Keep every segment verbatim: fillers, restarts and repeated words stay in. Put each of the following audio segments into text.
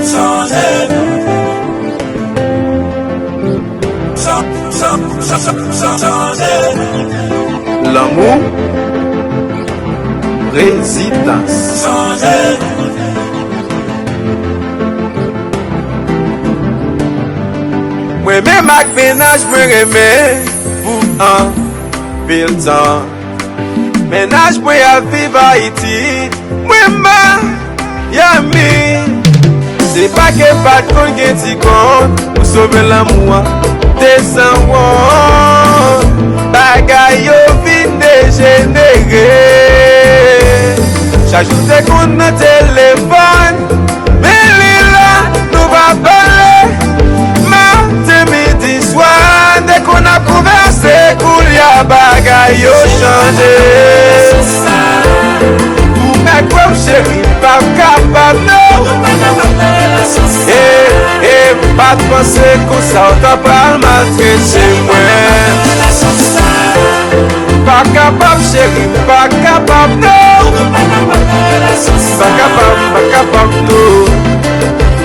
Chanje. Chan-, chan-, chan-, chan-, chanje. Lanmou, rezidans. Chanje. Mwen menm ak mennaj mwen renmen pou anpil tan. Mennaj mwen ap viv Ayiti, mwen Miami. Se pa ke m pa t konn gen ti kont pou sove lanmou an. Te sanwont, bagay yo vin dejenere. Chak jou te konn nan telefòn, men li la, nou pa pale. Maten, midi, swa, te konn ap konvèse, koulye a bagay yo chanje. Ou mèt kwè m cheri, m p ap kapab non. E, e m pa t panse konsa w ta pral maltrete mwen. M pa kapab cheri, m pa kapab non. M pa kapab, m pa kapab non.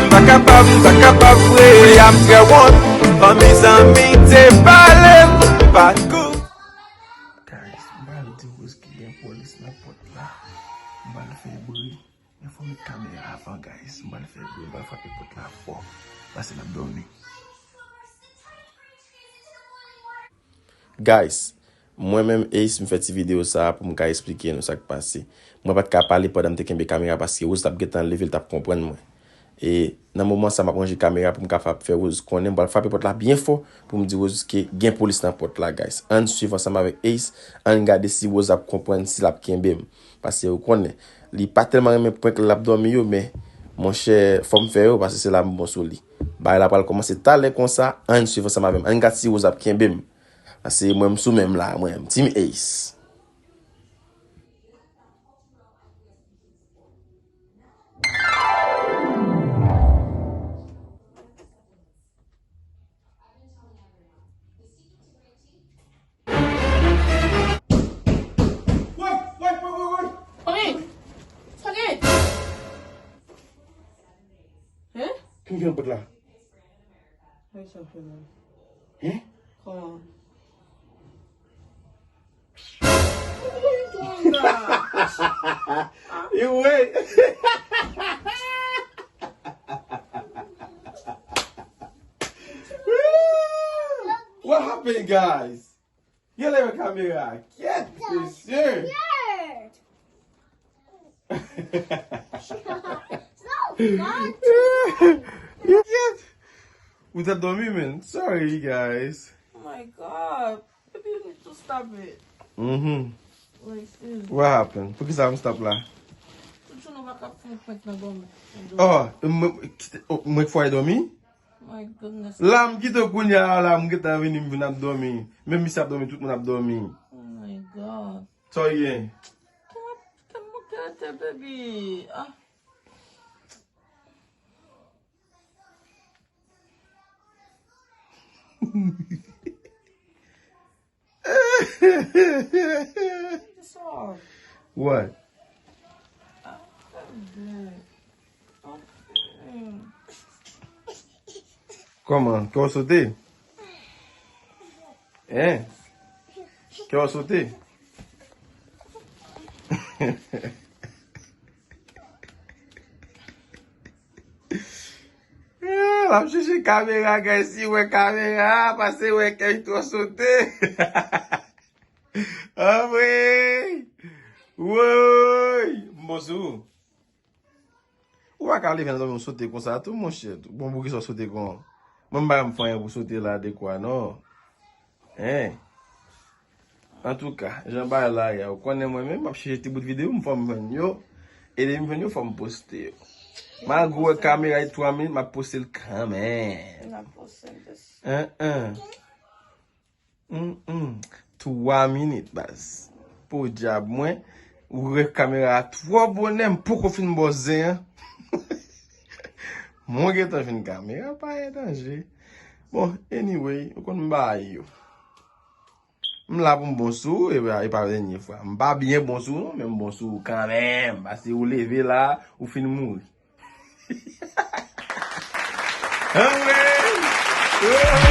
M pa kapab, m pa kapab vre. Koulye a m trè wont. Fanmi zanmi te pale m, m pa t kou. Guys, m pral di Rose ke gen polis nan pòt la. M pral fè bri. Men fò m met kamera avan, guys. M pral fè bri, m pral frape pòt la fò. Paske l ap dòmi. Guys, mwen menm Ace, m fè ti videyo sa a pou m ka esplike nou sa k pase. Mwen pa t ka pale pandan m te kenbe kamera paske Rose t ap gentan leve, l t ap konprann mwen. E nan moman sa, m ap ranje kamera pou m kapab fè Rose konnen. M pral frape pòt la byen fò pou m di Rose ke gen polis nan pòt la, guys. Ann swiv ansanm avèk Ace, ann gade si Rose ap konprann, si l ap kenbe m. Paske ou konnen, li pa tèlman renmen prank lè l ap dòmi yo, men monchè, fò m fè yo, paske se la m bon sou li. Bagay la pral kòmanse talè konsa, ann swiv ansanm avè m. Ann gad si Rose ap kenbe m. Paske mwen, m sou men m la, mwen, m Team Ace. Woy, woy, woy, woy, woy. Sa gen? Sa gen? Hein? Ki gen pot la? Sa sa fè la? Hein? Kòman? You wait. What happened, guys? Yo leve kamera. Kèt, mesye. Kèt. Ou t ap dòmi, man. Sorry, guys. Oh my God. Baby, you need to stop it. Mm-hmm. Like, seriously. What happened? Poukisa m stop la? Tout jou nou pa ka fè prank nan dòmi. Oh, mwen, mwen k fwa e dòmi? My goodness. La, m kite w kounye a la, m gentan vini, m vin ap dòmi. Menm misye ap dòmi, tout moun ap dòmi. Oh my God. Sa w ye? Kè m ap, kè m manke atè, baby. Ah. What? Kòman? Kè w sote? Hein? Kè w sote? Ah, l ap chèche kamera, guys. Si wè kamera, pase wè kèy twò sote. Anmwey! Woy! M bon sou ou. Ou pa ka leve nan dòmi w sote konsa tou, monchè. Bon, poukisa w sote kon? Mwen, m pa janm fè anyen pou sote la de kwa, non. Hein? Antouka, jan bagay la ye a, ou konnen mwen menm, m ap chèche ti bout videyo m, fò m jwenn yo. E depi m jwenn yo, fò m poste yo. Malgre w wè kamera e twa minit, m ap poste l kanmenm. N ap poste l, bes. Hein, hein. Mm, mm. Twa minit, baz. Podyab, mwen, ou wè kamera a twò bonè, m poko fin bò zen an. Mwen gentan jwenn kamera, pa gen danje. Bon, anyway, ou konn m bay yo. M la pou m bon sou ou, e pa, e pa dènye fwa. M pa byen bon sou ou non, men m bon sou ou kanmenm. Paske ou leve la, ou fin mouri. Anmwey!